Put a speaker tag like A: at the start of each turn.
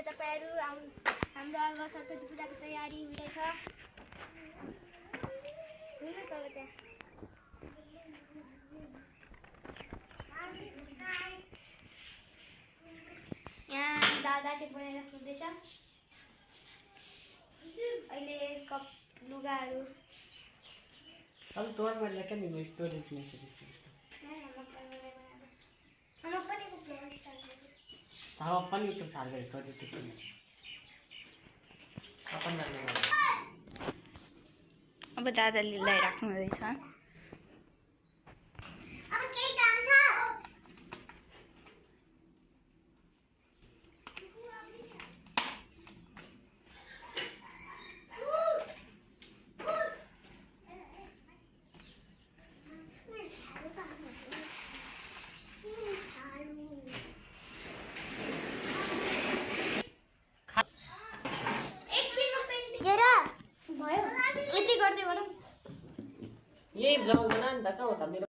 A: तपाईँहरू हाम्रो अब सरस्वती पूजाको तयारी हुँदैछ। हेर्नुहोस् अब त्यहाँ यहाँ दादा टेप बनाइराख्नु हुँदैछ। अहिले कप लुगाहरू
B: अब तोर वाला क्या नहीं मैं स्टोरी नहीं अब अपन यूट्यूब साल गए तो देते हैं अपन वाले
C: अब दादाले ल्याइराख्नु हुँदैछ।
A: अब केही काम छ?
B: ये ब्लॉग बना था क्या होता मेरा